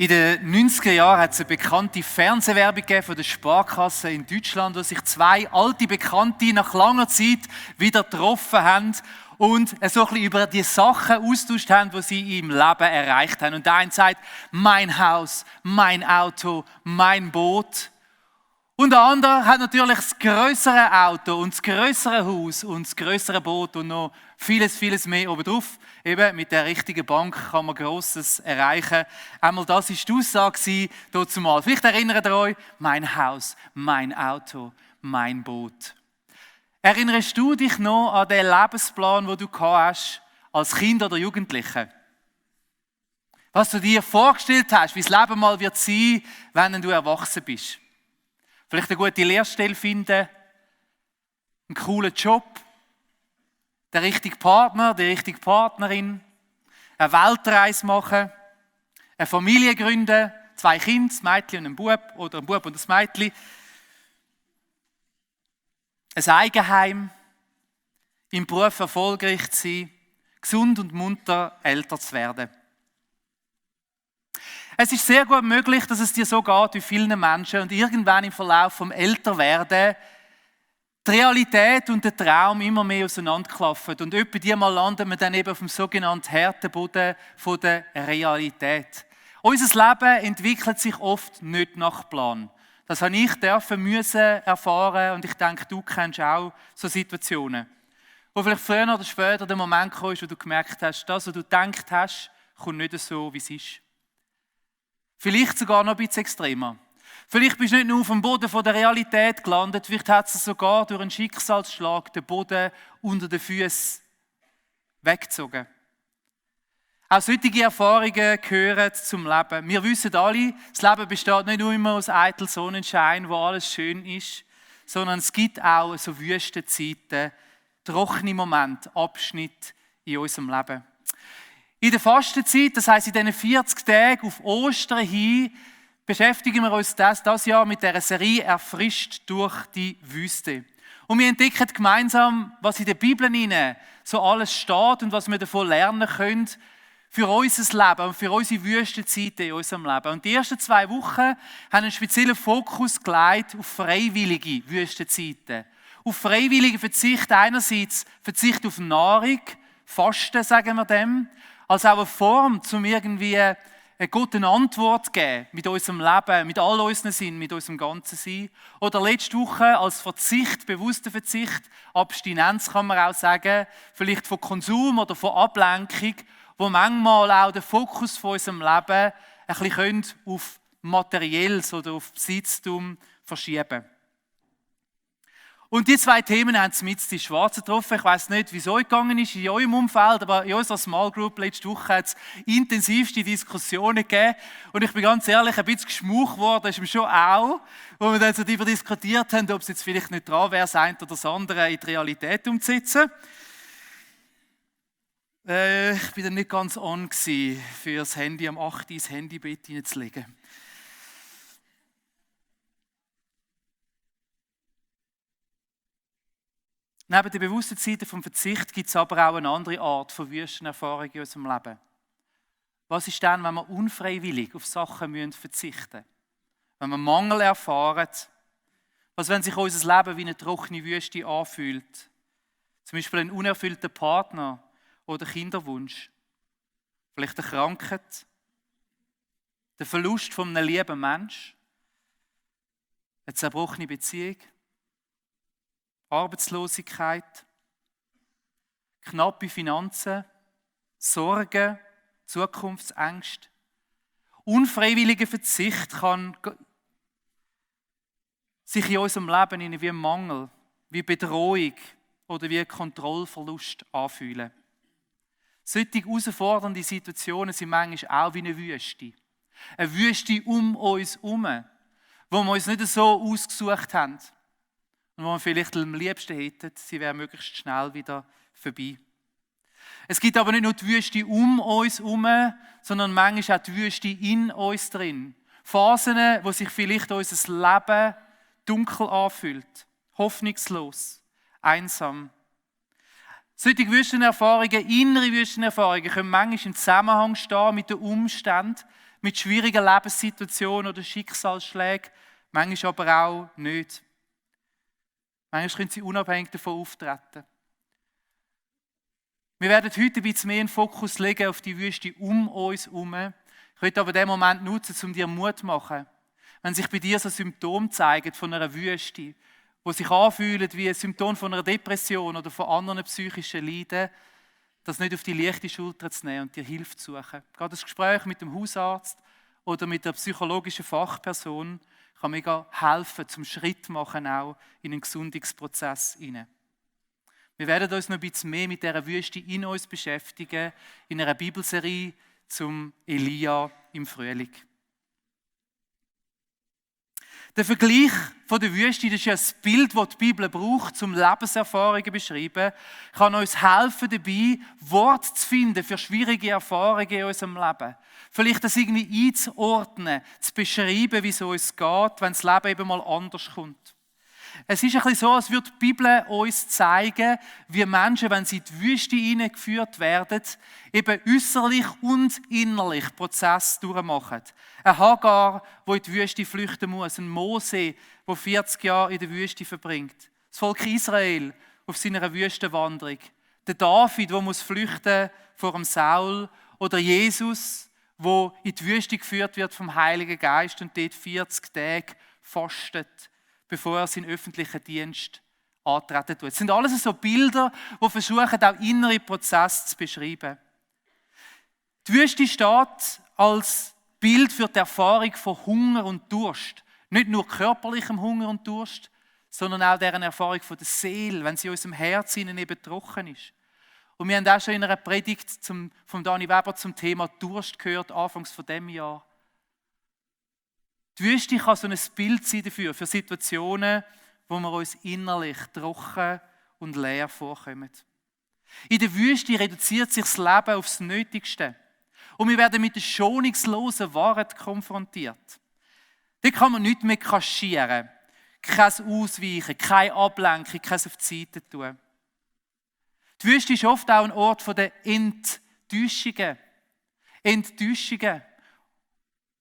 In den 90er Jahren hat es eine bekannte Fernsehwerbung gegeben von der Sparkasse in Deutschland, wo sich zwei alte Bekannte nach langer Zeit wieder getroffen haben und so ein bisschen über die Sachen austauscht haben, die sie im Leben erreicht haben. Und der eine sagt, mein Haus, mein Auto, mein Boot. Und der andere hat natürlich das grössere Auto und das grössere Haus und das grössere Boot und noch vieles mehr obendrauf. Eben, mit der richtigen Bank kann man Grosses erreichen. Einmal das war die Aussage dazu mal. Vielleicht erinnert ihr euch, mein Haus, mein Auto, mein Boot. Erinnerst du dich noch an den Lebensplan, den du hast als Kind oder Jugendliche? Was du dir vorgestellt hast, wie das Leben mal wird sein, wenn du erwachsen bist. Vielleicht eine gute Lehrstelle finden, einen coolen Job, den richtigen Partner, die richtige Partnerin, eine Weltreise machen, eine Familie gründen, 2 Kinder, ein Mädchen und ein Bub oder ein Bub und ein Mädchen, ein Eigenheim, im Beruf erfolgreich zu sein, gesund und munter älter zu werden. Es ist sehr gut möglich, dass es dir so geht wie vielen Menschen und irgendwann im Verlauf vom Älterwerden die Realität und der Traum immer mehr auseinanderklaffen. Und etwa die Mal landen wir dann eben auf dem sogenannten Härteboden von der Realität. Unser Leben entwickelt sich oft nicht nach Plan. Das habe ich müssen erfahren und ich denke, du kennst auch so Situationen. Wo vielleicht früher oder später der Moment kam, wo du gemerkt hast, das, was du gedacht hast, kommt nicht so, wie es ist. Vielleicht sogar noch ein bisschen extremer. Vielleicht bist du nicht nur auf dem Boden der Realität gelandet, vielleicht hat es sogar durch einen Schicksalsschlag den Boden unter den Füßen weggezogen. Auch solche Erfahrungen gehören zum Leben. Wir wissen alle, das Leben besteht nicht nur immer aus eitel Sonnenschein, wo alles schön ist, sondern es gibt auch so Wüstenzeiten, trockene Momente, Abschnitte in unserem Leben. In der Fastenzeit, das heisst in diesen 40 Tagen auf Ostern hin, beschäftigen wir uns das Jahr mit dieser Serie «Erfrischt durch die Wüste». Und wir entdecken gemeinsam, was in der Bibel so alles steht und was wir davon lernen können für unser Leben und für unsere Wüstenzeiten in unserem Leben. Und die ersten 2 Wochen haben einen speziellen Fokus gelegt auf freiwillige Wüstenzeiten. Auf freiwilligen Verzicht einerseits Verzicht auf Nahrung, Fasten sagen wir dem, als auch eine Form, um irgendwie eine gute Antwort zu geben mit unserem Leben, mit all unseren Sinn, mit unserem ganzen Sein. Oder letzte Woche als Verzicht, bewusster Verzicht, Abstinenz kann man auch sagen, vielleicht von Konsum oder von Ablenkung, wo manchmal auch den Fokus von unserem Leben ein bisschen auf Materielles oder auf Besitztum verschieben können. Und die 2 Themen haben es mit die Schwarzen getroffen. Ich weiss nicht, wie es euch gegangen ist in eurem Umfeld, aber in unserer Small Group letzte Woche hat es intensivste Diskussionen gegeben. Und ich bin ganz ehrlich, ein bisschen geschmuch worden, ist mir schon auch, wo wir dann so darüber diskutiert haben, ob es jetzt vielleicht nicht dran wäre, das eine oder das andere in die Realität umzusetzen. Ich bin dann nicht ganz on gewesen, für das Handy am 8 Uhr ins Handybett hineinzulegen. Neben den bewussten Zeiten vom Verzicht gibt es aber auch eine andere Art von Wüstenerfahrung in unserem Leben. Was ist dann, wenn wir unfreiwillig auf Sachen verzichten müssen? Wenn wir Mangel erfahren? Was, wenn sich unser Leben wie eine trockene Wüste anfühlt? Zum Beispiel ein unerfüllter Partner oder Kinderwunsch. Vielleicht eine Krankheit. Der Verlust von einem lieben Menschen. Eine zerbrochene Beziehung. Arbeitslosigkeit, knappe Finanzen, Sorgen, Zukunftsängste. Unfreiwilliger Verzicht kann sich in unserem Leben wie ein Mangel, wie Bedrohung oder wie ein Kontrollverlust anfühlen. Solche herausfordernde Situationen sind manchmal auch wie eine Wüste. Eine Wüste um uns herum, wo wir uns nicht so ausgesucht haben. Und wo wir vielleicht am liebsten hätten, sie wäre möglichst schnell wieder vorbei. Es gibt aber nicht nur die Wüste um uns herum, sondern manchmal auch die Wüste in uns drin. Phasen, wo sich vielleicht unser Leben dunkel anfühlt, hoffnungslos, einsam. Solche Wüstenerfahrungen, innere Wüstenerfahrungen, können manchmal im Zusammenhang stehen mit den Umständen, mit schwierigen Lebenssituationen oder Schicksalsschlägen, manchmal aber auch nicht. Manchmal können sie unabhängig davon auftreten. Wir werden heute ein bisschen mehr einen Fokus legen auf die Wüste um uns herum. Ich möchte aber diesen Moment nutzen, um dir Mut zu machen. Wenn sich bei dir so Symptome zeigen von einer Wüste, die sich anfühlen wie ein Symptom von einer Depression oder von anderen psychischen Leiden, das nicht auf die leichte Schulter zu nehmen und dir Hilfe zu suchen. Gerade das Gespräch mit dem Hausarzt oder mit der psychologischen Fachperson kann mega helfen, zum Schritt machen auch in einen Gesundungsprozess hinein. Wir werden uns noch ein bisschen mehr mit dieser Wüste in uns beschäftigen, in einer Bibelserie zum Elia im Frühling. Der Vergleich von der Wüste, das ist ja das Bild, das die Bibel braucht, um Lebenserfahrungen zu beschreiben, kann uns helfen dabei, Worte zu finden für schwierige Erfahrungen in unserem Leben. Vielleicht das irgendwie einzuordnen, zu beschreiben, wie es uns geht, wenn das Leben eben mal anders kommt. Es ist ein bisschen so, als würde die Bibel uns zeigen, wie Menschen, wenn sie in die Wüste hineingeführt werden, eben äußerlich und innerlich Prozesse durchmachen. Ein Hagar, der in die Wüste flüchten muss, ein Mose, der 40 Jahre in der Wüste verbringt, das Volk Israel auf seiner Wüstenwanderung, der David, der muss flüchten vor dem Saul, oder Jesus, der in die Wüste geführt wird vom Heiligen Geist und dort 40 Tage fastet, bevor er seinen öffentlichen Dienst antreten tut. Es sind alles so Bilder, die versuchen, auch innere Prozesse zu beschreiben. Die Wüste steht als Bild für die Erfahrung von Hunger und Durst. Nicht nur körperlichem Hunger und Durst, sondern auch deren Erfahrung von der Seele, wenn sie in unserem Herzen eben trocken ist. Und wir haben auch schon in einer Predigt von Dani Weber zum Thema Durst gehört, anfangs von diesem Jahr. Die Wüste kann so ein Bild sein dafür, für Situationen, wo wir uns innerlich trocken und leer vorkommen. In der Wüste reduziert sich das Leben aufs Nötigste. Und wir werden mit der schonungslosen Wahrheit konfrontiert. Dort kann man nichts mehr kaschieren, kein Ausweichen, keine Ablenkung, kein auf die Seite tun. Die Wüste ist oft auch ein Ort der Enttäuschungen. Enttäuschungen.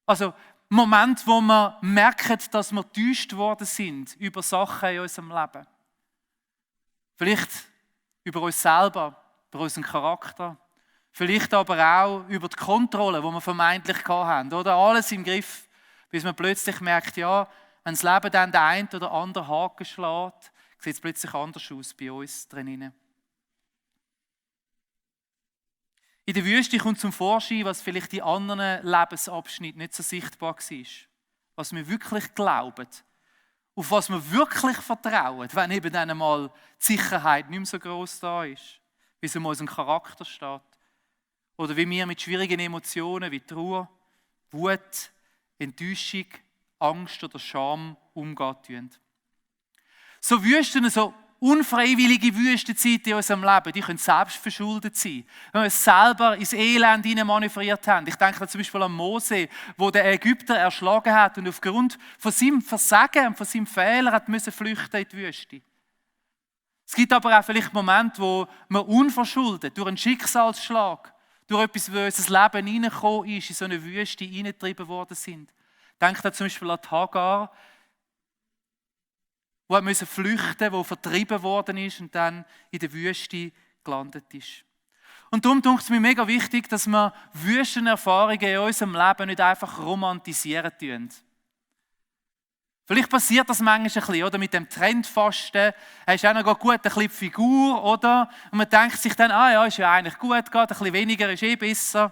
Also Moment, wo wir merken, dass wir enttäuscht worden sind über Sachen in unserem Leben. Vielleicht über uns selber, über unseren Charakter. Vielleicht aber auch über die Kontrolle, die wir vermeintlich hatten. Oder alles im Griff, bis man plötzlich merkt, ja, wenn das Leben dann den einen oder anderen Haken schlägt, sieht es plötzlich anders aus bei uns drinnen. In der Wüste kommt zum Vorschein, was vielleicht in anderen Lebensabschnitten nicht so sichtbar war. Was wir wirklich glauben, auf was wir wirklich vertrauen, wenn eben dann einmal die Sicherheit nicht mehr so gross da ist, wie es um unseren Charakter steht. Oder wie wir mit schwierigen Emotionen wie Trauer, Wut, Enttäuschung, Angst oder Scham umgehen. So Wüsten, so unfreiwillige Wüstenzeiten in unserem Leben, die können selbst verschuldet sein. Wenn wir es selber ins Elend hinein manövriert haben. Ich denke da zum Beispiel an Mose, der den Ägypter erschlagen hat und aufgrund von seinem Versagen und von seinem Fehler hat müssen flüchten in die Wüste. Es gibt aber auch vielleicht Momente, wo man unverschuldet durch einen Schicksalsschlag, durch etwas, wo in unser Leben hineingekommen ist, in so eine Wüste hineingetrieben worden sind. Denkt da zum Beispiel an die Hagar, die musste flüchten, die vertrieben worden ist und dann in der Wüste gelandet ist. Und darum denke ich es mir mega wichtig, dass wir Wüstenerfahrungen in unserem Leben nicht einfach romantisieren tun. Vielleicht passiert das manchmal ein bisschen, oder? Mit dem Trendfasten. Hast du auch noch gut ein bisschen Figur, oder? Und man denkt sich dann, ja, ist ja eigentlich gut, geht ein bisschen weniger, ist besser.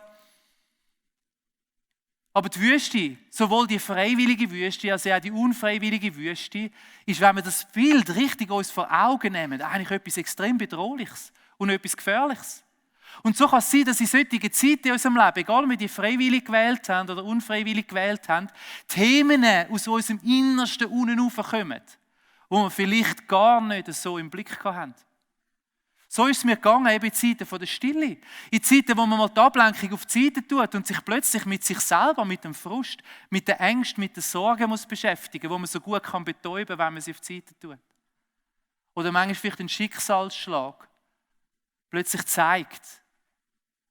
Aber die Wüste, sowohl die freiwillige Wüste als auch die unfreiwillige Wüste, ist, wenn wir das Bild richtig uns vor Augen nehmen, eigentlich etwas extrem Bedrohliches und etwas Gefährliches. Und so kann es sein, dass in solchen Zeiten in unserem Leben, egal ob wir die freiwillig gewählt haben oder unfreiwillig gewählt haben, Themen aus unserem Innersten unten raufkommen, wo wir vielleicht gar nicht so im Blick haben. So ist es mir gegangen, eben in Zeiten der Stille. In Zeiten, wo man mal die Ablenkung auf die Seite tut und sich plötzlich mit sich selber, mit dem Frust, mit der Ängsten, mit den Sorgen muss beschäftigen, wo man so gut kann betäuben, wenn man sie auf die Seite tut. Oder manchmal vielleicht ein Schicksalsschlag, plötzlich zeigt,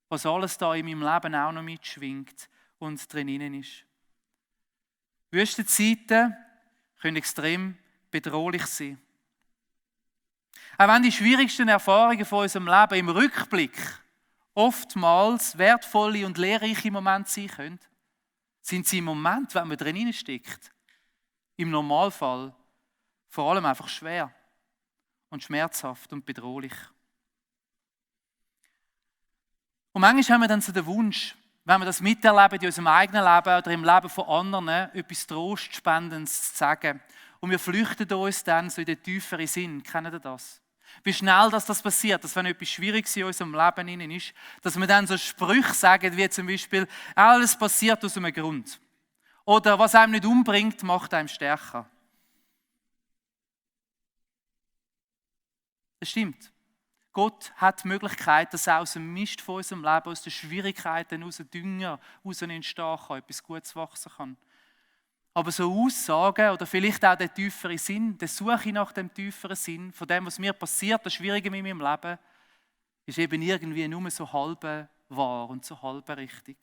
was alles da in meinem Leben auch noch mitschwingt und drin ist. Wüstenzeiten können extrem bedrohlich sein. Auch wenn die schwierigsten Erfahrungen von unserem Leben im Rückblick oftmals wertvolle und lehrreiche Momente sein können, sind sie im Moment, wenn man drin steckt, im Normalfall vor allem einfach schwer und schmerzhaft und bedrohlich. Und manchmal haben wir dann so den Wunsch, wenn wir das miterleben in unserem eigenen Leben oder im Leben von anderen, etwas Trostspendendes zu sagen. Und wir flüchten uns dann so in den tieferen Sinn. Kennen ihr das? Wie schnell das passiert, dass wenn etwas Schwieriges in unserem Leben ist, dass wir dann so Sprüche sagen, wie zum Beispiel, alles passiert aus einem Grund. Oder was einem nicht umbringt, macht einem stärker. Das stimmt. Gott hat die Möglichkeit, dass aus dem Mist von unserem Leben, aus den Schwierigkeiten, aus den Dünger, aus den entstehen kann, etwas Gutes wachsen kann. Aber so Aussagen oder vielleicht auch der tiefere Sinn, der Suche nach dem tieferen Sinn, von dem, was mir passiert, das Schwierige in meinem Leben, ist eben irgendwie nur so halb wahr und so halb richtig.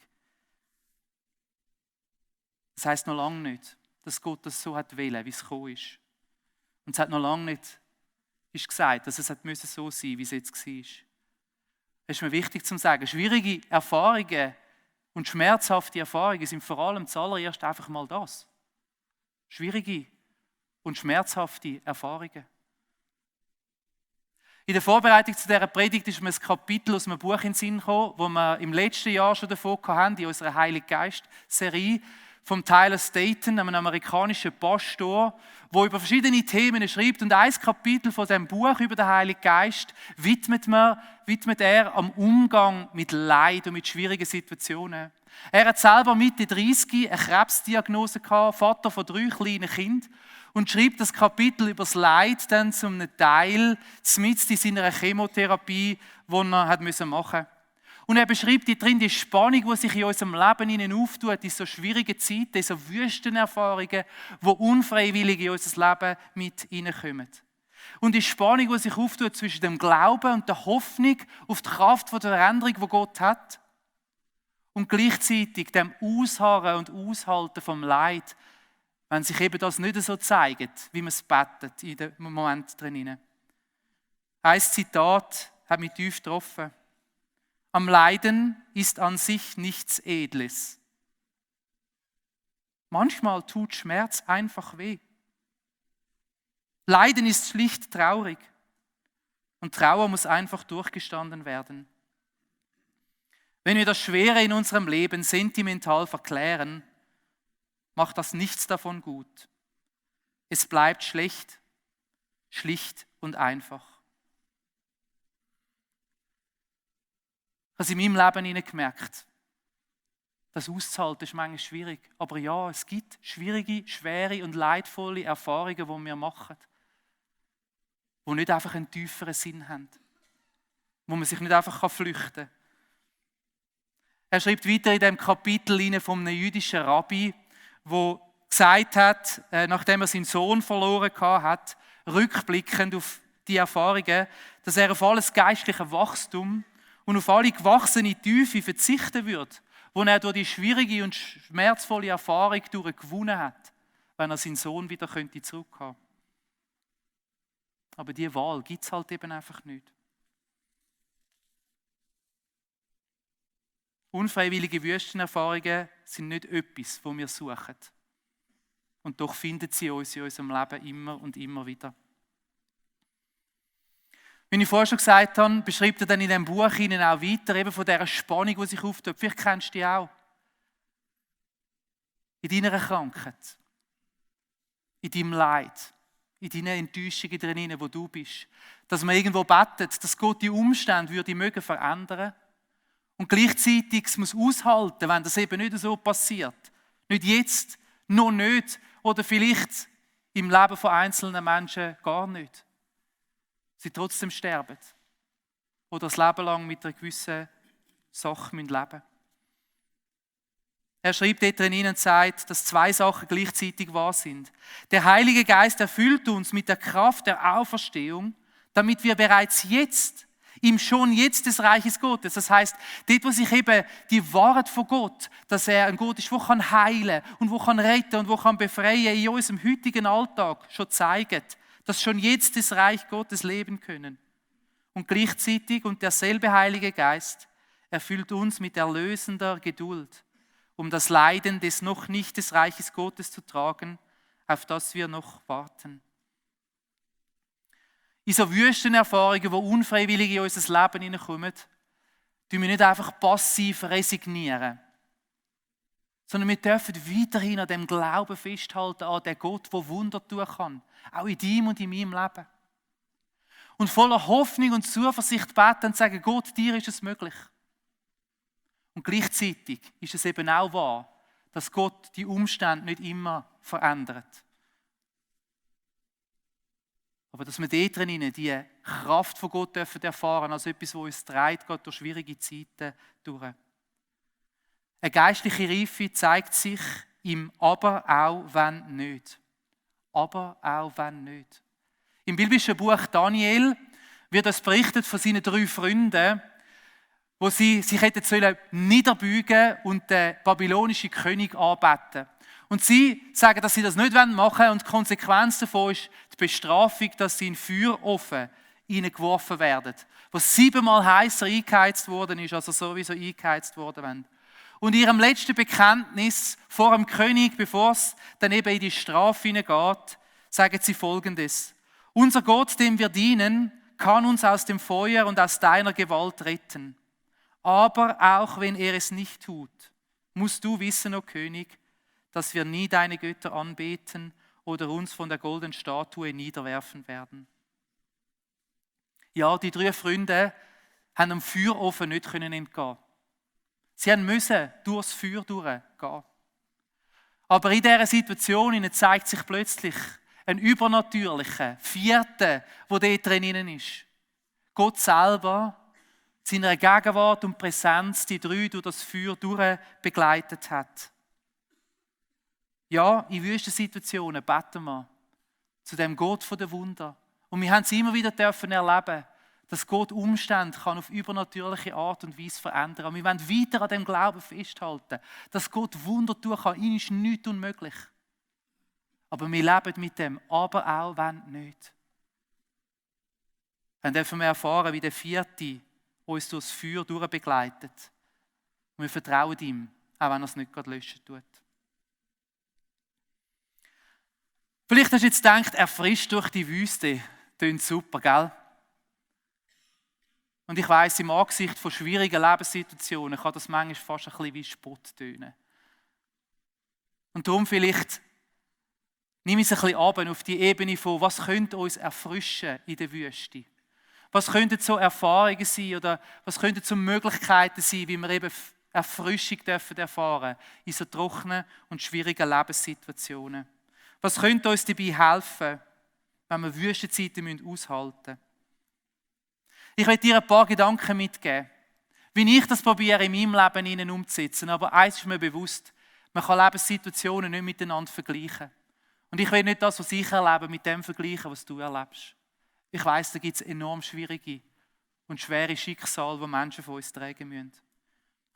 Das heisst noch lange nicht, dass Gott das so hat wollen, wie es gekommen ist. Und es hat noch lange nicht gesagt, dass es so sein musste, wie es jetzt war. Es ist mir wichtig zu sagen, schwierige Erfahrungen und schmerzhafte Erfahrungen sind vor allem zuallererst einfach mal das. Schwierige und schmerzhafte Erfahrungen. In der Vorbereitung zu dieser Predigt ist mir ein Kapitel aus einem Buch in den Sinn gekommen, wo wir im letzten Jahr schon davon hatten, in unserer Heilige Geist-Serie, vom Tyler Staton, einem amerikanischen Pastor, der über verschiedene Themen schreibt. Und ein Kapitel von diesem Buch über den Heiligen Geist widmet er am Umgang mit Leid und mit schwierigen Situationen. Er hat selber Mitte 30 eine Krebsdiagnose gehabt, Vater von 3 kleinen Kindern, und schreibt das Kapitel über das Leid dann zu einem Teil mitten in seiner Chemotherapie, die er machen musste. Und er beschreibt drin die Spannung, die sich in unserem Leben auftut, in so schwierigen Zeiten, in so Wüstenerfahrungen, die unfreiwillig in unser Leben mit hineinkommen. Und die Spannung, die sich auftut zwischen dem Glauben und der Hoffnung auf die Kraft der Veränderung, die Gott hat, und gleichzeitig dem Ausharren und Aushalten vom Leid, wenn sich eben das nicht so zeigt, wie man es betet in dem Moment drin. Ein Zitat hat mich tief getroffen. Am Leiden ist an sich nichts Edles. Manchmal tut Schmerz einfach weh. Leiden ist schlicht traurig. Und Trauer muss einfach durchgestanden werden. Wenn wir das Schwere in unserem Leben sentimental verklären, macht das nichts davon gut. Es bleibt schlecht, schlicht und einfach. Ich habe in meinem Leben gemerkt, das auszuhalten ist manchmal schwierig. Aber ja, es gibt schwierige, schwere und leidvolle Erfahrungen, die wir machen, die nicht einfach einen tieferen Sinn haben, wo man sich nicht einfach flüchten kann. Er schreibt weiter in dem Kapitel von einem jüdischen Rabbi, der gesagt hat, nachdem er seinen Sohn verloren hat, rückblickend auf die Erfahrungen, dass er auf alles geistliche Wachstum und auf alle gewachsene Tiefe verzichten würde, wo er durch die schwierige und schmerzvolle Erfahrung gewonnen hat, wenn er seinen Sohn wieder zurückhaben könnte. Aber diese Wahl gibt es halt eben einfach nicht. Unfreiwillige Wüstenerfahrungen sind nicht etwas, das wir suchen. Und doch finden sie uns in unserem Leben immer und immer wieder. Wie ich vorher schon gesagt habe, beschreibt er dann in diesem Buch Ihnen auch weiter, eben von dieser Spannung, die sich auftut. Vielleicht kennst du die auch. In deiner Krankheit, in deinem Leid, in deinen Enttäuschungen drinnen, wo du bist. Dass man irgendwo betet, dass Gott die Umstände würde verändern und gleichzeitig es muss aushalten, wenn das eben nicht so passiert. Nicht jetzt, noch nicht oder vielleicht im Leben von einzelnen Menschen gar nicht. Sie trotzdem sterben oder das Leben lang mit einer gewissen Sache leben müssen. Er schreibt dort drin und sagt, dass 2 Sachen gleichzeitig wahr sind. Der Heilige Geist erfüllt uns mit der Kraft der Auferstehung, damit wir bereits jetzt Im schon jetzt des Reiches Gottes. Das heißt, dort, wo sich eben die Wahrheit von Gott, dass er ein Gott ist, der kann heilen und wo kann retten und wo kann befreien, in unserem heutigen Alltag schon zeigt, dass schon jetzt das Reich Gottes leben können. Und gleichzeitig, und derselbe Heilige Geist erfüllt uns mit erlösender Geduld, um das Leiden des noch nicht des Reiches Gottes zu tragen, auf das wir noch warten. In so Wüstenerfahrungen, die unfreiwillig in unser Leben hineinkommen, tun wir nicht einfach passiv resignieren, sondern wir dürfen weiterhin an dem Glauben festhalten, an den Gott, der Wunder tun kann, auch in deinem und in meinem Leben. Und voller Hoffnung und Zuversicht beten und sagen, Gott, dir ist es möglich. Und gleichzeitig ist es eben auch wahr, dass Gott die Umstände nicht immer verändert. Aber dass wir dort drinnen die Kraft von Gott dürfen erfahren, als etwas, das uns trägt, geht durch schwierige Zeiten durch. Eine geistliche Reife zeigt sich im Aber auch wenn nicht. Aber auch wenn nicht. Im biblischen Buch Daniel wird es berichtet von seinen 3 Freunden, wo sie sich hätten niederbeugen und den babylonischen König anbeten. Und sie sagen, dass sie das nicht machen wollen und die Konsequenz davon ist die Bestrafung, dass sie in den Feuerofen hineingeworfen werden, was 7-mal heißer eingeheizt worden ist, also sowieso eingeheizt worden sind. Und in ihrem letzten Bekenntnis vor dem König, bevor es dann eben in die Strafe hineingeht, sagen sie Folgendes: Unser Gott, dem wir dienen, kann uns aus dem Feuer und aus deiner Gewalt retten. Aber auch wenn er es nicht tut, musst du wissen, o König, dass wir nie deine Götter anbeten oder uns von der goldenen Statue niederwerfen werden. Ja, die 3 Freunde haben am Feuerofen nicht entgehen. Sie mussten durchs Feuer durchgehen. Aber in dieser Situation zeigt sich plötzlich ein übernatürlicher Vierter, der dort drinnen ist. Gott selber, seiner Gegenwart und Präsenz, die 3 durch das Feuer durch begleitet hat. Ja, in Wüstensituationen beten wir zu dem Gott der Wunder. Und wir haben es immer wieder erleben, dass Gott Umstände kann auf übernatürliche Art und Weise verändern. Und wir wollen weiter an dem Glauben festhalten, dass Gott Wunder tun kann. Ihnen ist nichts unmöglich. Aber wir leben mit dem, aber auch wenn nicht. Dann dürfen wir erfahren, wie der Vierte uns durchs Feuer durchbegleitet. Und wir vertrauen ihm, auch wenn er es nicht gerade löschen tut. Vielleicht hast du jetzt gedacht, erfrischt durch die Wüste. Tönt super, gell? Und ich weiss, im Angesicht von schwierigen Lebenssituationen kann das manchmal fast ein bisschen wie Spott tönen. Und darum vielleicht nimm es ein bisschen runter auf die Ebene von, was könnte uns erfrischen in der Wüste? Was könnten so Erfahrungen sein oder was könnten so Möglichkeiten sein, wie wir eben Erfrischung dürfen erfahren in so trockenen und schwierigen Lebenssituationen? Was könnte uns dabei helfen, wenn wir Wüstenzeiten aushalten müssen? Ich will dir ein paar Gedanken mitgeben, wie ich das probiere, in meinem Leben umzusetzen. Aber eins ist mir bewusst, man kann Lebenssituationen nicht miteinander vergleichen. Und ich will nicht das, was ich erlebe, mit dem vergleichen, was du erlebst. Ich weiss, da gibt es enorm schwierige und schwere Schicksale, die Menschen von uns tragen müssen.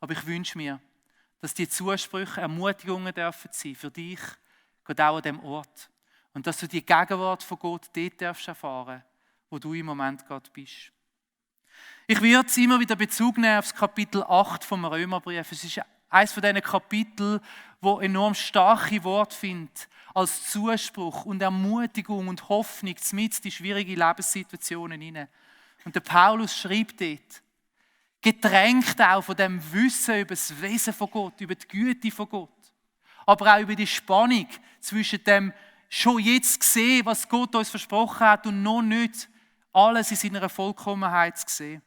Aber ich wünsche mir, dass die Zusprüche Ermutigungen dürfen sein für dich, gerade auch an diesem Ort. Und dass du die Gegenwart von Gott dort darfst erfahren, wo du im Moment gerade bist. Ich werde immer wieder Bezug nehmen auf das Kapitel 8 vom Römerbrief. Es ist eines von diesen Kapiteln, wo enorm starke Worte findet, als Zuspruch und Ermutigung und Hoffnung mitten in schwierige Lebenssituationen hinein. Und der Paulus schreibt dort, getränkt auch von dem Wissen über das Wesen von Gott, über die Güte von Gott, aber auch über die Spannung zwischen dem schon jetzt sehen, was Gott uns versprochen hat und noch nicht alles in seiner Vollkommenheit zu sehen.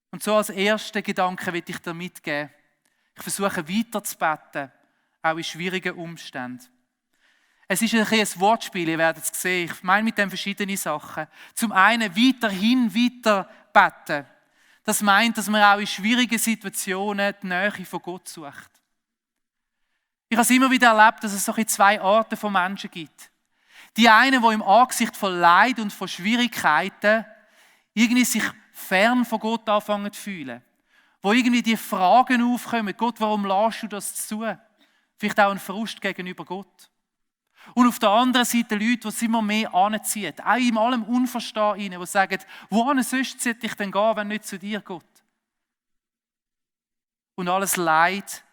Und so als ersten Gedanke will ich dir mitgeben, ich versuche weiter zu beten, auch in schwierigen Umständen. Es ist ein Wortspiel, ihr werdet es sehen. Ich meine mit dem verschiedene Sachen. Zum einen weiter beten. Das meint, dass man auch in schwierigen Situationen die Nähe von Gott sucht. Ich habe es immer wieder erlebt, dass es solche 2 Arten von Menschen gibt. Die einen, die im Angesicht von Leid und von Schwierigkeiten irgendwie sich fern von Gott anfangen zu fühlen. Wo irgendwie die Fragen aufkommen, Gott, warum lässt du das zu? Vielleicht auch ein Frust gegenüber Gott. Und auf der anderen Seite Leute, die es immer mehr anziehen, auch in allem Unverstehen, die sagen, wohin sonst sollte ich denn gehen, wenn nicht zu dir, Gott? Und alles Leid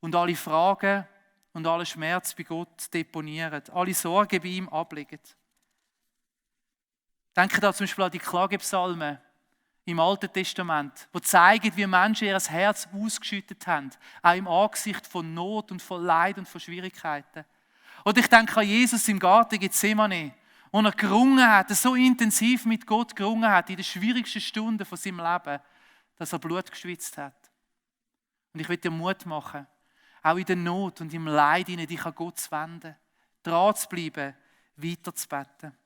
und alle Fragen und alle Schmerz bei Gott deponieren, alle Sorgen bei ihm ablegen. Denke da zum Beispiel an die Klagepsalmen im Alten Testament, die zeigen, wie Menschen ihr Herz ausgeschüttet haben, auch im Angesicht von Not und von Leid und von Schwierigkeiten. Oder ich denke an Jesus im Garten Gethsemane, wo er gerungen hat, so intensiv mit Gott gerungen hat, in den schwierigsten Stunden von seinem Leben, dass er Blut geschwitzt hat. Und ich will dir Mut machen, auch in der Not und im Leid dich an Gott zu wenden, dran zu bleiben, weiter zu beten.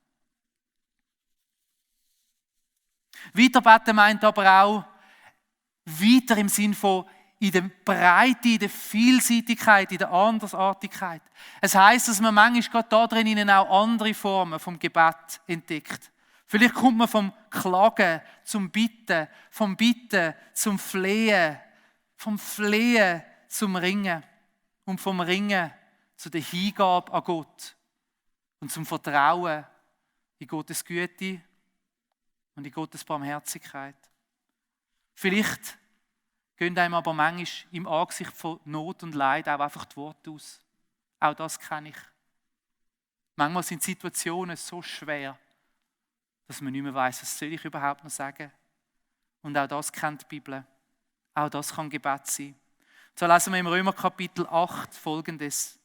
Weiterbeten meint aber auch weiter im Sinn von in der Breite, in der Vielseitigkeit, in der Andersartigkeit. Es heisst, dass man manchmal gerade da drin auch andere Formen vom Gebet entdeckt. Vielleicht kommt man vom Klagen zum Bitten, vom Bitten zum Flehen, vom Flehen zum Ringen und vom Ringen zu der Hingabe an Gott und zum Vertrauen in Gottes Güte und in Gottes Barmherzigkeit. Vielleicht gehen einem aber manchmal im Angesicht von Not und Leid auch einfach die Worte aus. Auch das kenne ich. Manchmal sind Situationen so schwer, dass man nicht mehr weiss, was soll ich überhaupt noch sagen. Und auch das kennt die Bibel. Auch das kann Gebet sein. So lesen wir im Römer Kapitel 8 Folgendes.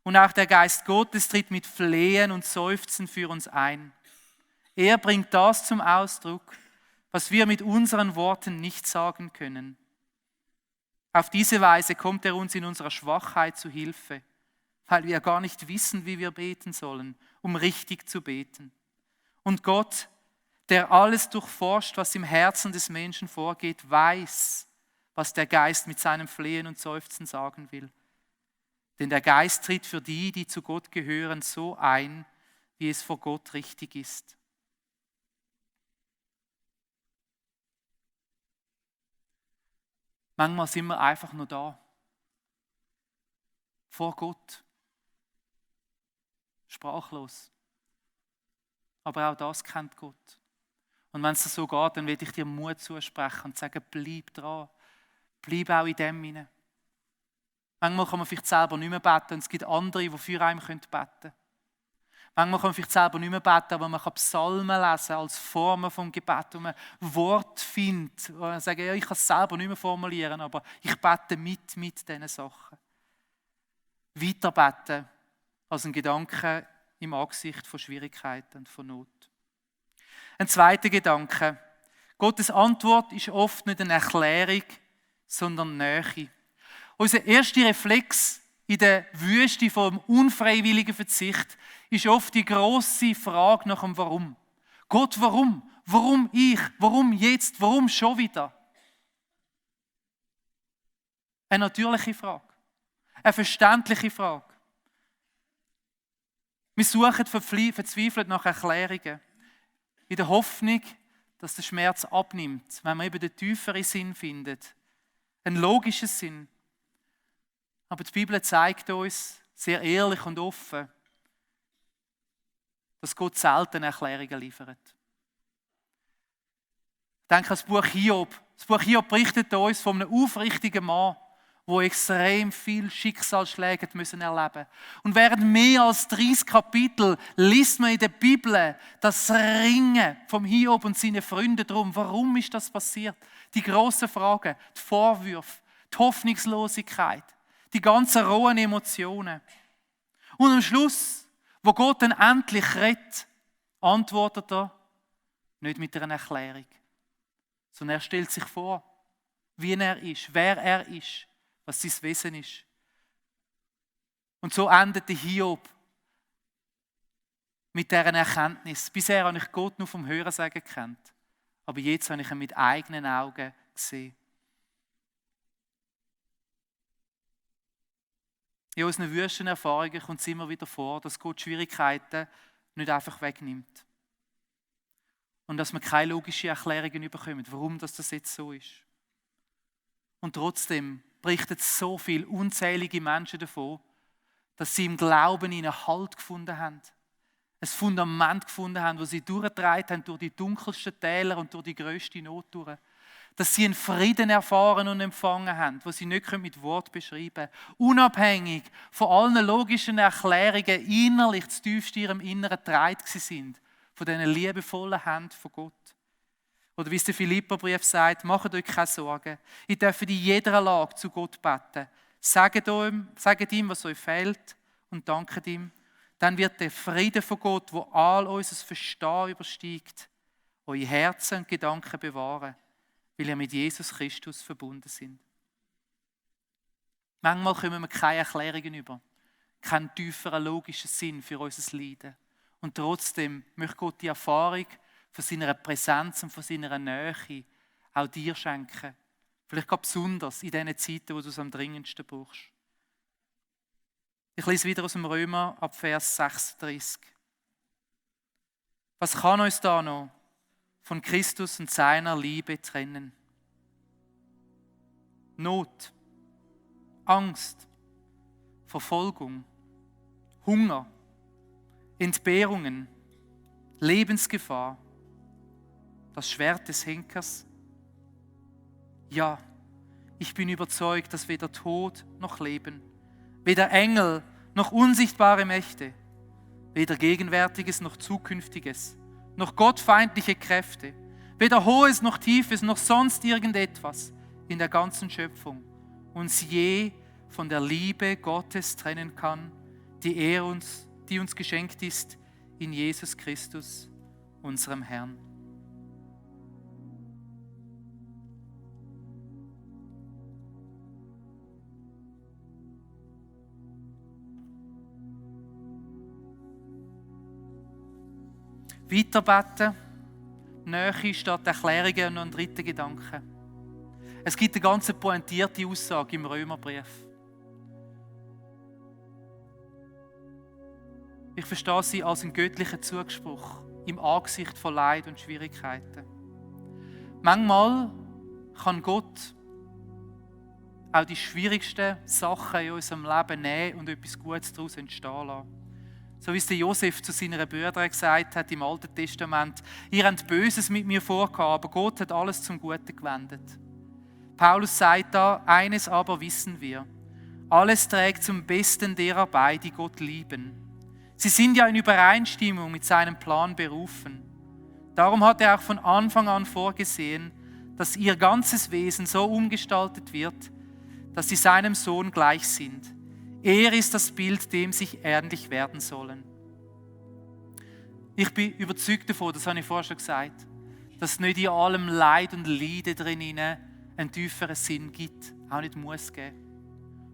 Und auch der Geist Gottes tritt mit Flehen und Seufzen für uns ein. Er bringt das zum Ausdruck, was wir mit unseren Worten nicht sagen können. Auf diese Weise kommt er uns in unserer Schwachheit zu Hilfe, weil wir gar nicht wissen, wie wir beten sollen, um richtig zu beten. Und Gott, der alles durchforscht, was im Herzen des Menschen vorgeht, weiß, was der Geist mit seinem Flehen und Seufzen sagen will. Denn der Geist tritt für die, die zu Gott gehören, so ein, wie es vor Gott richtig ist. Manchmal sind wir einfach nur da. Vor Gott. Sprachlos. Aber auch das kennt Gott. Und wenn es so geht, dann will ich dir Mut zusprechen und sagen, bleib dran. Bleib auch in dem hinein. Manchmal kann man vielleicht selber nicht mehr beten und es gibt andere, die für einen beten können. Manchmal kann man vielleicht selber nicht mehr beten, aber man kann Psalmen lesen als Formen vom Gebet, wo man Wort findet. Wo man sagt, ja, ich kann es selber nicht mehr formulieren, aber ich bete mit diesen Sachen. Weiter beten als ein Gedanke im Angesicht von Schwierigkeiten und von Not. Ein zweiter Gedanke. Gottes Antwort ist oft nicht eine Erklärung, sondern Nähe. Unser erster Reflex in der Wüste vom unfreiwilligen Verzicht ist oft die grosse Frage nach dem Warum. Gott, warum? Warum ich? Warum jetzt? Warum schon wieder? Eine natürliche Frage. Eine verständliche Frage. Wir suchen verzweifelt nach Erklärungen. In der Hoffnung, dass der Schmerz abnimmt, wenn man eben den tieferen Sinn findet. Einen logischen Sinn. Aber die Bibel zeigt uns sehr ehrlich und offen, dass Gott selten Erklärungen liefert. Ich denke an das Buch Hiob. Das Buch Hiob berichtet uns von einem aufrichtigen Mann, der extrem viele Schicksalsschläge erleben musste. Und während mehr als 30 Kapitel liest man in der Bibel das Ringen vom Hiob und seinen Freunden darum, warum ist das passiert? Die grossen Fragen, die Vorwürfe, die Hoffnungslosigkeit, die ganzen rohen Emotionen. Und am Schluss, wo Gott dann endlich rettet, antwortet er nicht mit einer Erklärung, sondern er stellt sich vor, wie er ist, wer er ist, was sein Wesen ist. Und so endet der Hiob mit dieser Erkenntnis. Bisher habe ich Gott nur vom Hörensagen gekannt, aber jetzt habe ich ihn mit eigenen Augen gesehen. In unseren Wüstenerfahrungen kommt es immer wieder vor, dass Gott Schwierigkeiten nicht einfach wegnimmt. und dass wir keine logischen Erklärungen bekommen, warum das jetzt so ist. Und trotzdem berichten so viele unzählige Menschen davon, dass sie im Glauben einen Halt gefunden haben. Ein Fundament gefunden haben, das sie durchgetragen haben durch die dunkelsten Täler und durch die grösste Not durch. Dass sie einen Frieden erfahren und empfangen haben, den sie nicht mit Wort beschreiben können. Unabhängig von allen logischen Erklärungen, innerlich zu tiefst in ihrem Inneren getragen sind. Von diesen liebevollen Händen von Gott. Oder wie es der Philipperbrief sagt, macht euch keine Sorgen. Ihr dürft in jeder Lage zu Gott beten. Sagt ihm, was euch fehlt und danket ihm. Dann wird der Friede von Gott, wo all unser Verstehen übersteigt, eure Herzen und Gedanken bewahren, weil ihr mit Jesus Christus verbunden sind. Manchmal kommen wir keine Erklärungen über, keinen tieferen logischen Sinn für unser Leiden. Und trotzdem möchte Gott die Erfahrung von seiner Präsenz und von seiner Nähe auch dir schenken. Vielleicht gerade besonders in diesen Zeiten, wo du es am dringendsten brauchst. Ich lese wieder aus dem Römer ab Vers 36. Was kann uns da noch von Christus und seiner Liebe trennen? Not, Angst, Verfolgung, Hunger, Entbehrungen, Lebensgefahr, das Schwert des Henkers? Ja, ich bin überzeugt, dass weder Tod noch Leben, weder Engel noch unsichtbare Mächte, weder Gegenwärtiges noch Zukünftiges, noch gottfeindliche Kräfte, weder Hohes noch Tiefes noch sonst irgendetwas in der ganzen Schöpfung uns je von der Liebe Gottes trennen kann, die uns geschenkt ist in Jesus Christus, unserem Herrn. Weiterbeten, Nähe statt Erklärungen und noch einen dritten Gedanken. Es gibt eine ganz pointierte Aussage im Römerbrief. Ich verstehe sie als einen göttlichen Zuspruch im Angesicht von Leid und Schwierigkeiten. Manchmal kann Gott auch die schwierigsten Sachen in unserem Leben nehmen und etwas Gutes daraus entstehen lassen. So wie es der Josef zu seinen Brüdern gesagt hat im Alten Testament: Ihr habt Böses mit mir vorgehabt, aber Gott hat alles zum Guten gewendet. Paulus sagt da: Eines aber wissen wir: Alles trägt zum Besten derer bei, die Gott lieben. Sie sind ja in Übereinstimmung mit seinem Plan berufen. Darum hat er auch von Anfang an vorgesehen, dass ihr ganzes Wesen so umgestaltet wird, dass sie seinem Sohn gleich sind. Er ist das Bild, dem sich ähnlich werden sollen. Ich bin überzeugt davon, das habe ich vorher schon gesagt, dass es nicht in allem Leid und Leiden drinnen einen tieferen Sinn gibt, auch nicht muss geben.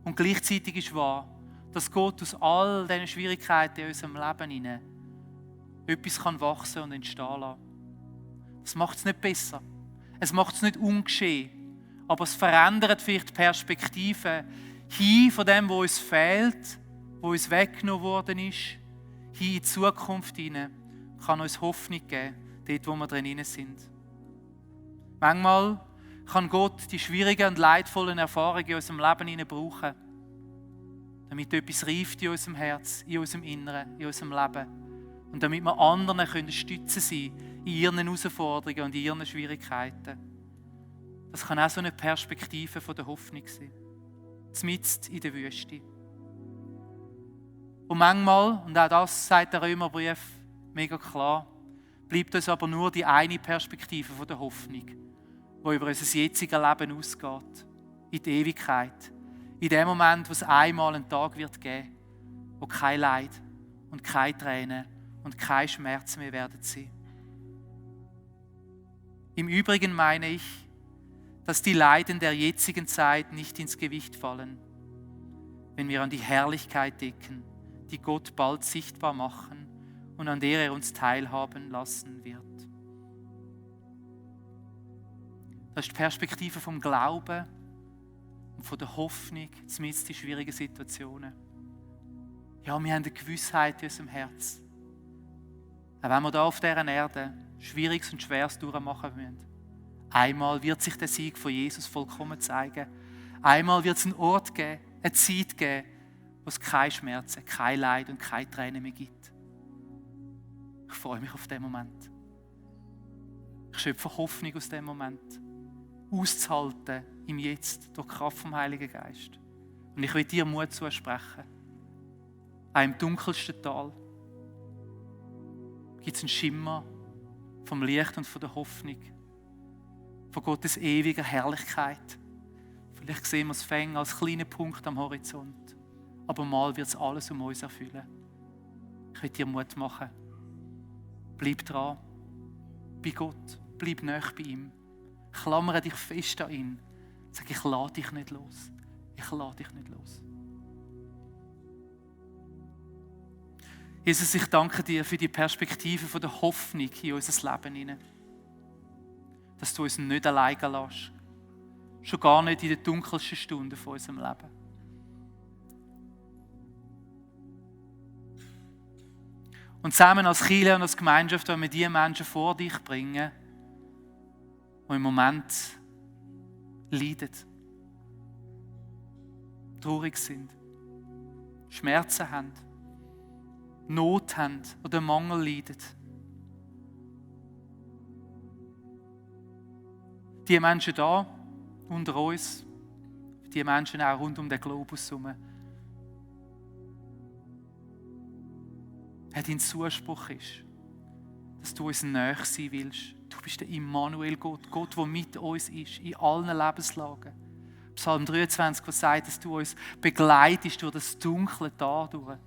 Und gleichzeitig ist wahr, dass Gott aus all diesen Schwierigkeiten in unserem Leben hinein etwas kann wachsen und entstehen lassen. Das macht es nicht besser. Es macht es nicht ungeschehen. Aber es verändert vielleicht die Perspektive hin von dem, was uns fehlt, was uns weggenommen worden ist, hin in die Zukunft hinein, kann uns Hoffnung geben, dort, wo wir drin sind. Manchmal kann Gott die schwierigen und leidvollen Erfahrungen in unserem Leben hinein brauchen, damit etwas reift in unserem Herz, in unserem Inneren, in unserem Leben. Und damit wir anderen können stützen sein in ihren Herausforderungen und in ihren Schwierigkeiten. Das kann auch so eine Perspektive von der Hoffnung sein. Mitten in der Wüste. Und manchmal, und auch das sagt der Römerbrief mega klar, bleibt uns aber nur die eine Perspektive von der Hoffnung, die über unser jetziges Leben ausgeht, in die Ewigkeit. In dem Moment, wo es einmal einen Tag wird geben, wo kein Leid und keine Tränen und kein Schmerz mehr werden sein. Im Übrigen meine ich, dass die Leiden der jetzigen Zeit nicht ins Gewicht fallen, wenn wir an die Herrlichkeit denken, die Gott bald sichtbar machen und an der er uns teilhaben lassen wird. Das ist die Perspektive vom Glauben und von der Hoffnung, zumindest in schwierigen Situationen. Ja, wir haben eine Gewissheit in unserem Herz. auch wenn wir hier auf dieser Erde Schwieriges und Schweres durchmachen müssen, einmal wird sich der Sieg von Jesus vollkommen zeigen. Einmal wird es einen Ort geben, eine Zeit geben, wo es keine Schmerzen, kein Leid und keine Tränen mehr gibt. Ich freue mich auf den Moment. Ich schöpfe Hoffnung aus dem Moment. Auszuhalten im Jetzt durch die Kraft vom Heiligen Geist. Und ich will dir Mut zusprechen. Auch im dunkelsten Tal gibt es einen Schimmer vom Licht und von der Hoffnung. Von Gottes ewiger Herrlichkeit. Vielleicht sehen wir es fängt als kleinen Punkt am Horizont. Aber mal wird es alles um uns erfüllen. Ich will dir Mut machen. Bleib dran. Bei Gott. Bleib nahe bei ihm. Klammere dich fest an ihn. Sag, ich lasse dich nicht los. Ich lasse dich nicht los. Jesus, ich danke dir für die Perspektive von der Hoffnung in unser Leben hinein. Dass du uns nicht alleine lässt. Schon gar nicht in den dunkelsten Stunden von unserem Leben. Und zusammen als Kirche und als Gemeinschaft wollen wir die Menschen vor dich bringen, die im Moment leiden, traurig sind, Schmerzen haben, Not haben oder Mangel leiden. Die Menschen da unter uns, die Menschen auch rund um den Globus herum, dein Zuspruch ist, dass du uns nahe sein willst. Du bist der Immanuel-Gott, Gott, der mit uns ist, in allen Lebenslagen. Psalm 23, der sagt, dass du uns begleitest durch das dunkle Tal durch.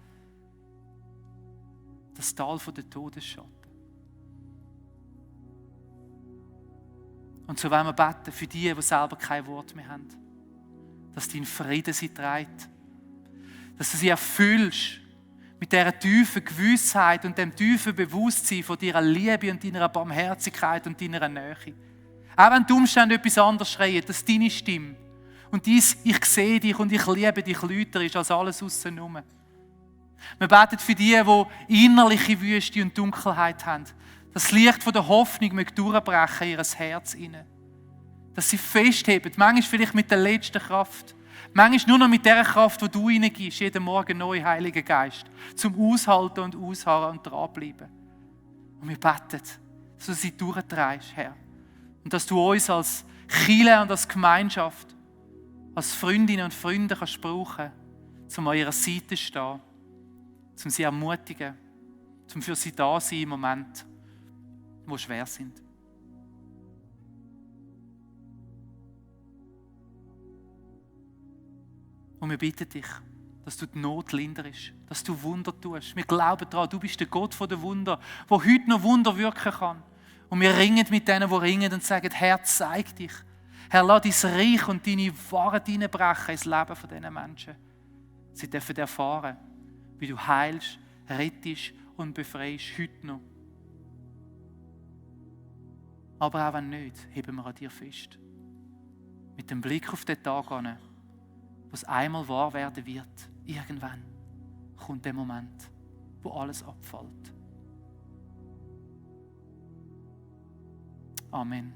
Das Tal der Todesschatten. Und so wollen wir beten für die selber kein Wort mehr haben. Dass dein Frieden sie trägt. Dass du sie erfüllst mit dieser tiefen Gewissheit und dem tiefen Bewusstsein von deiner Liebe und deiner Barmherzigkeit und deiner Nähe. Auch wenn die Umstände etwas anderes schreien, dass deine Stimme und dies «Ich sehe dich und ich liebe dich» lauter ist als alles aussen. Wir beten für die innerliche Wüste und Dunkelheit haben. Das Licht von der Hoffnung möge durchbrechen in ihr Herz hinein. Dass sie festheben, manchmal vielleicht mit der letzten Kraft, manchmal nur noch mit der Kraft, die du ihnen gibst, jeden Morgen neu, Heiliger Geist, zum Aushalten und Ausharren und dranbleiben. Und wir beten, dass du sie durchtreibst, Herr. Und dass du uns als Kirche und als Gemeinschaft, als Freundinnen und Freunde kannst brauchen, um an ihrer Seite zu stehen, um sie zu ermutigen, um für sie da zu sein im Moment, wo schwer sind. Und wir bitten dich, dass du die Not linderst, dass du Wunder tust. Wir glauben daran, du bist der Gott der Wunder, der heute noch Wunder wirken kann. Und wir ringen mit denen, die ringen und sagen, Herr, zeig dich. Herr, lass dein Reich und deine Wahrheit hineinbrechen ins Leben dieser Menschen. Sie dürfen erfahren, wie du heilst, rettest und befreist, heute noch. Aber auch wenn nicht, heben wir an dir fest. Mit dem Blick auf den Tag an, wo es einmal wahr werden wird, irgendwann kommt der Moment, wo alles abfällt. Amen.